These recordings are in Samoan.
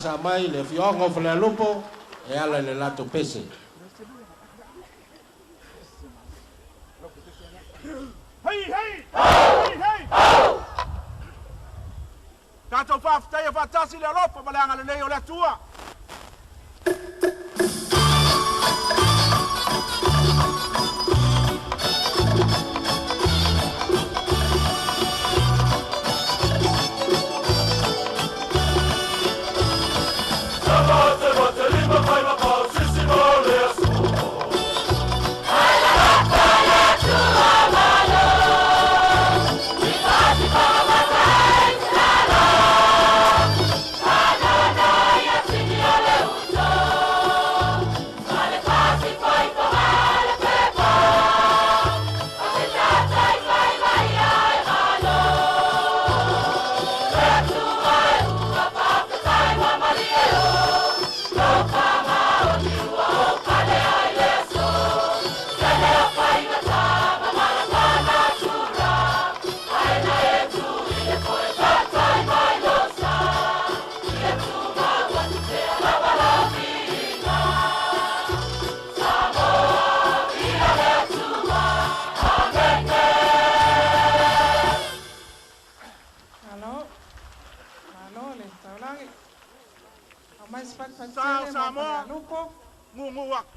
Sa mai le afioaga o Falealupo e ala i le latou pese. Hei, hei! Hei, hei! Tatou faafetaia faatasi le alofa ma le agalelei o le Atua. Malo, malo le taulagi. Aumai se fatufatu Sao tele mo Samoa, Falealupo. Gugu atu.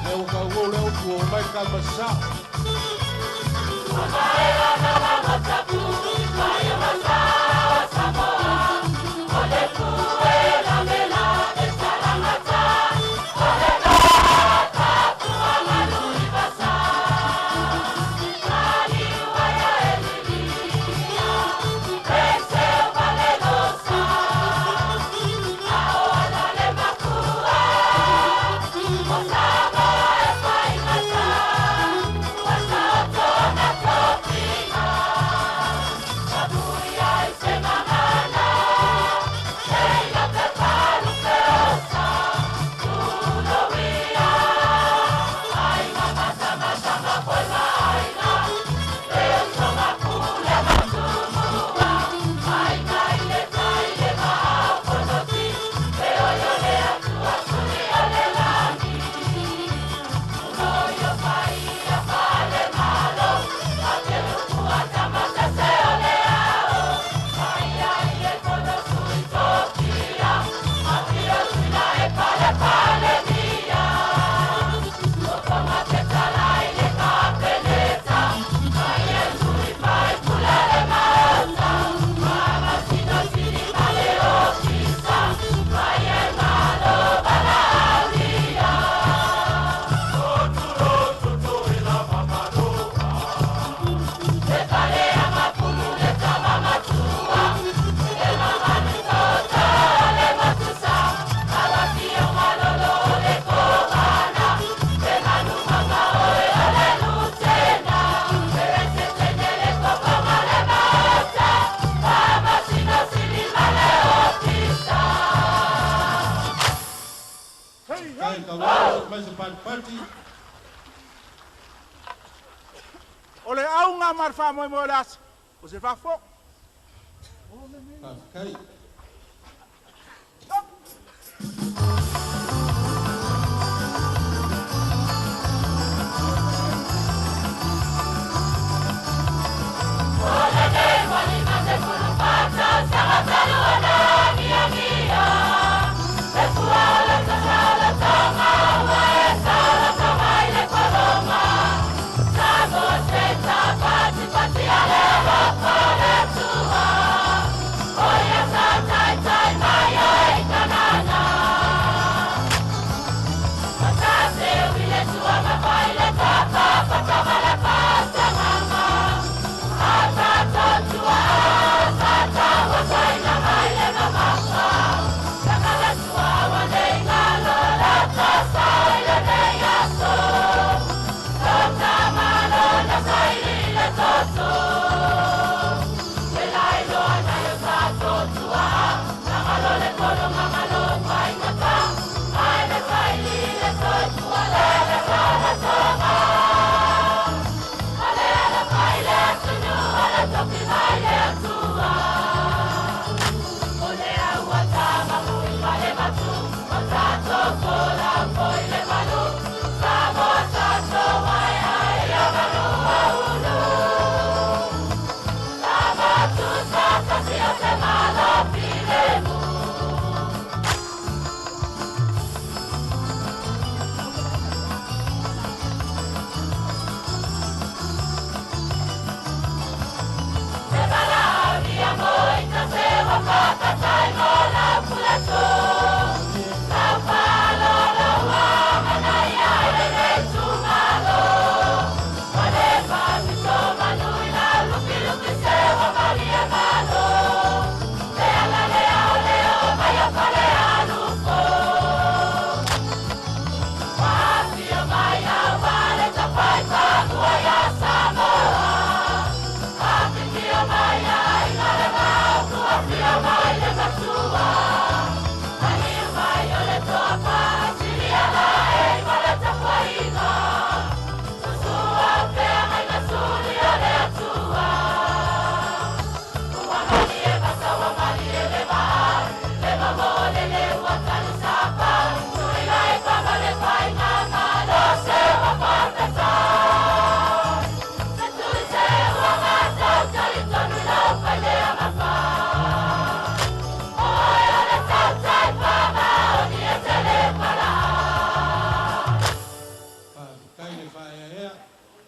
Le ua kauou le upu o mai ka ma. Hei, Kai hei! kauou mai se patipati. O le auga ma le faamoemoe o le aso, o se faafofo. Faafetai.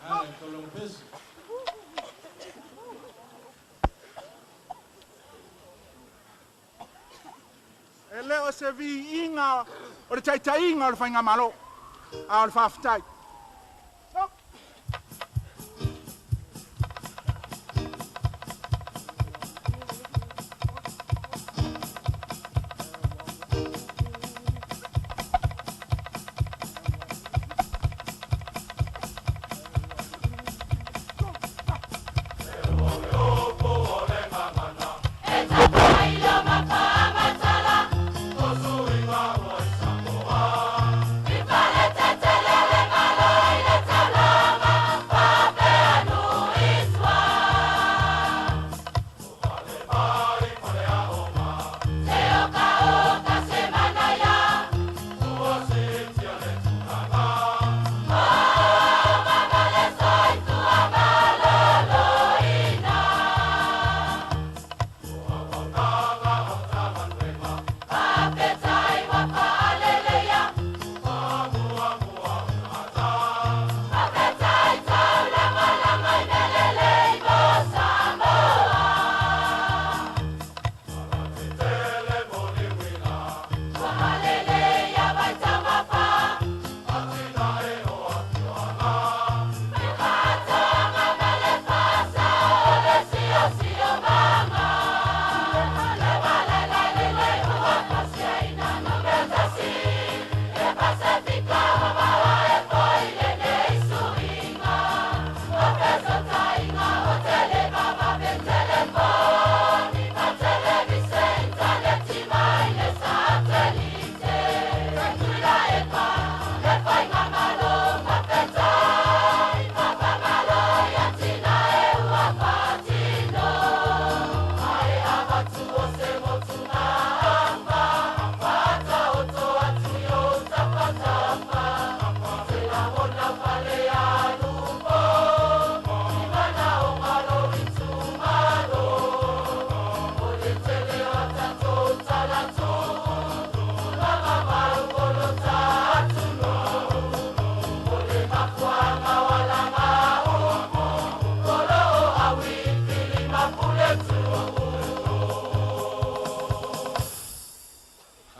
Ala i taulaga pese. E le o se viiga o le taitaiga o le faigamalo, a o le faafetai.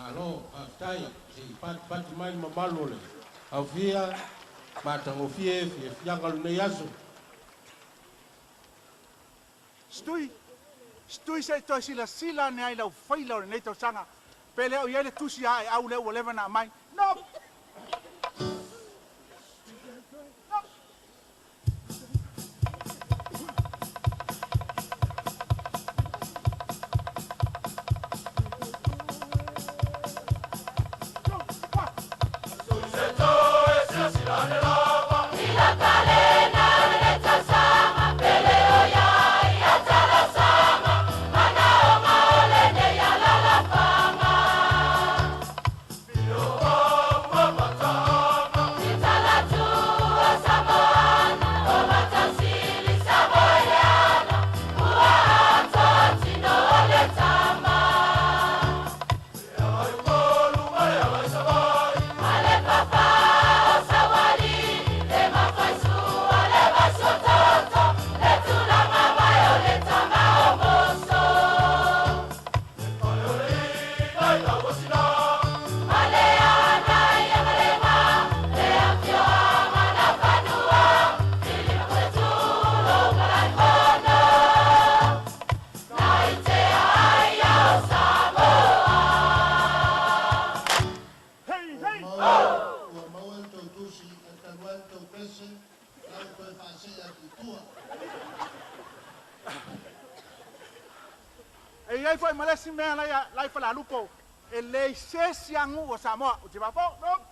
Alo, faafetai se i patipati mai le mamalu o le aufia matagofie fiafiaga o lenei aso. Stui, stui se i toe silasila ane ai lau faila o lenei tausaga. Pe le o i ai le tusi a e au lea ua leva ona aumai. No! Hey, hey! Ua maua le tou tusi ae talu ai le tou pese, la ua toe faasee atu i tua. E i ai foi ma le isi mea la la i Falealupo, e leai se isi aganuu a Samoa ou te faafofoga. No!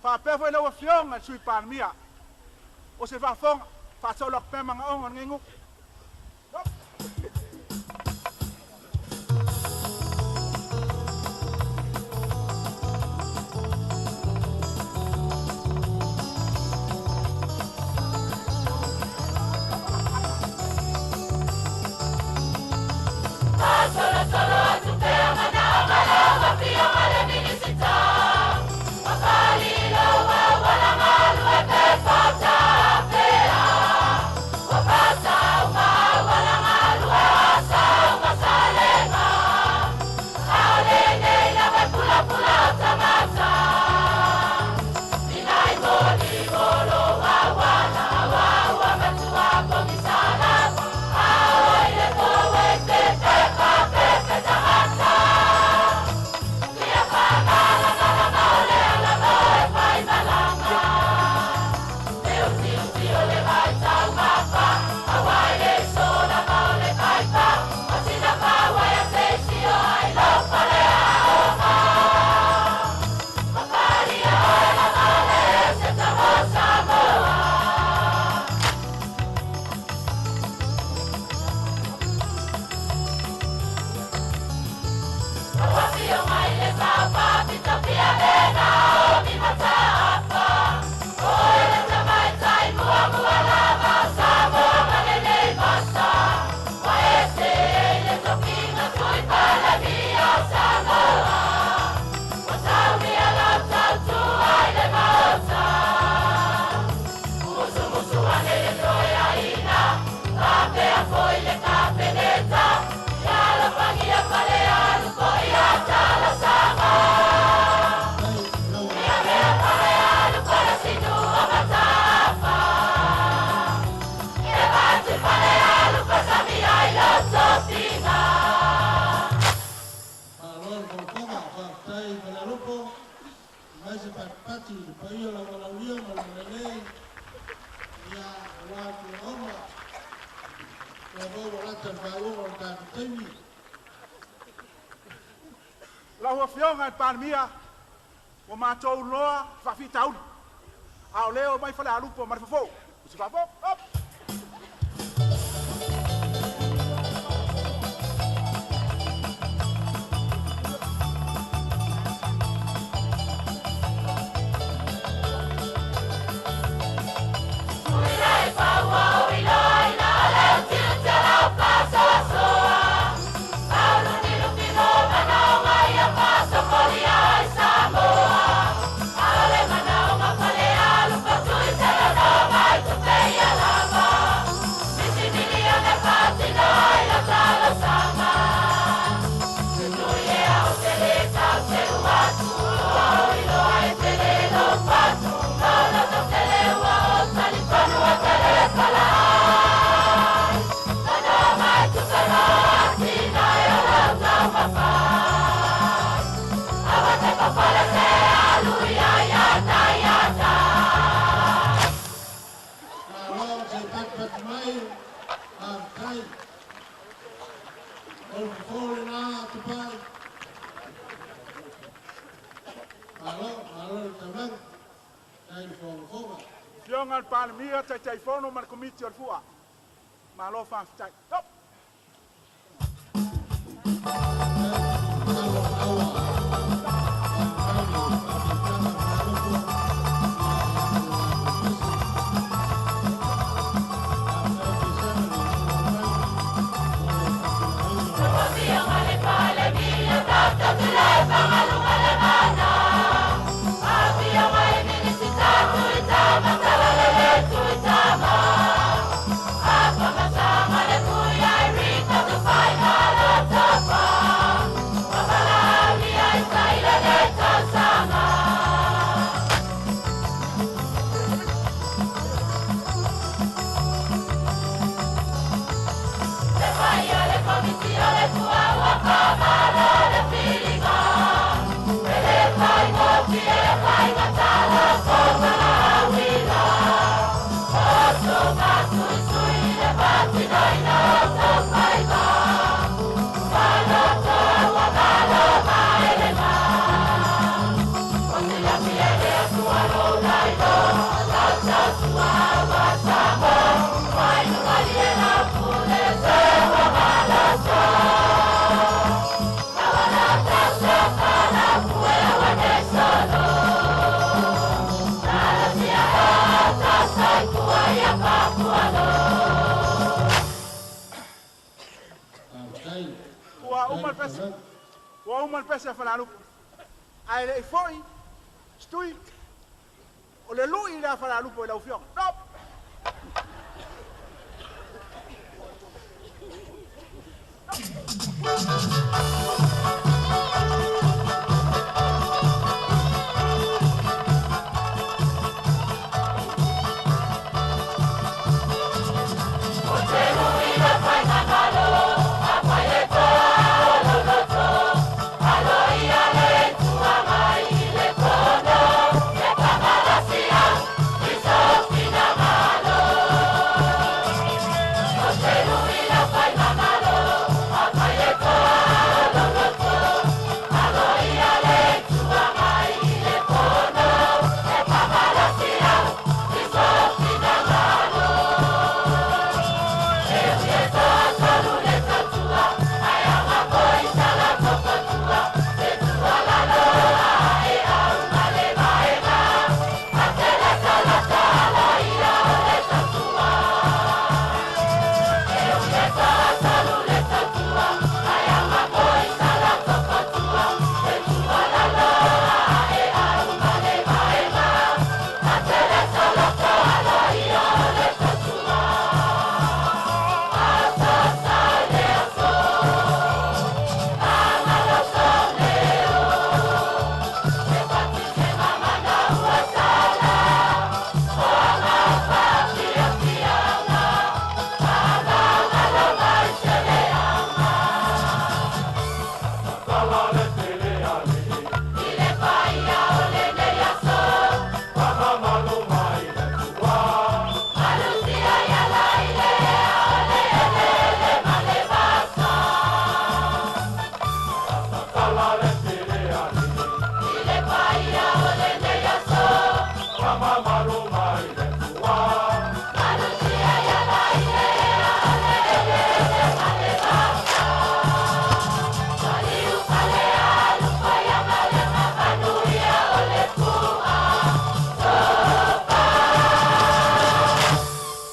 Faapea foi lau Afioga i le Sui Palemia. O se faafofoga, faasolo atu pea manaoga o lenei nuu. Malo le fofoga, faafetai i Falealupo, mai se patipati i le paia o le aualaulia ma le malelei, ia aua tulaoga, ia foi ua lata le faaiuga o le tatou taimi. Lau Afioga i le Palemia, ua matou loa faafitauli, a o lea o mai Falealupo ma le fofo. O se faafofoga. Up! Malo se patipati mai, faafetai. O le fofo lena Tupai. Malo, malo le taulaga. Tai le fogafoga. Afioga i le Palemia, Taitaifono ma le Komiti o le Fua. Malo faafetai. Up! Malo aua. Faafetai le faafetaga Falealupo. Ia, faafetai Pesega le mai mo le faatulagaina o le pese. Ua uma le pese a Falealupo. Ae le'i fo'i Stui, o le lu'i lea a Falealupo i lau Afioga. Stop!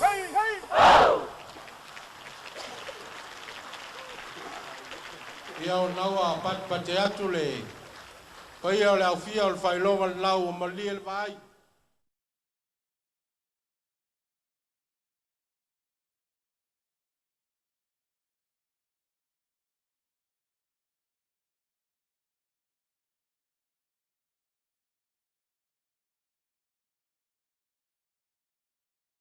Hey, hey! Ia o naua patipati atu le paia o le aufia o le faailoga lenā ua malie le vaai.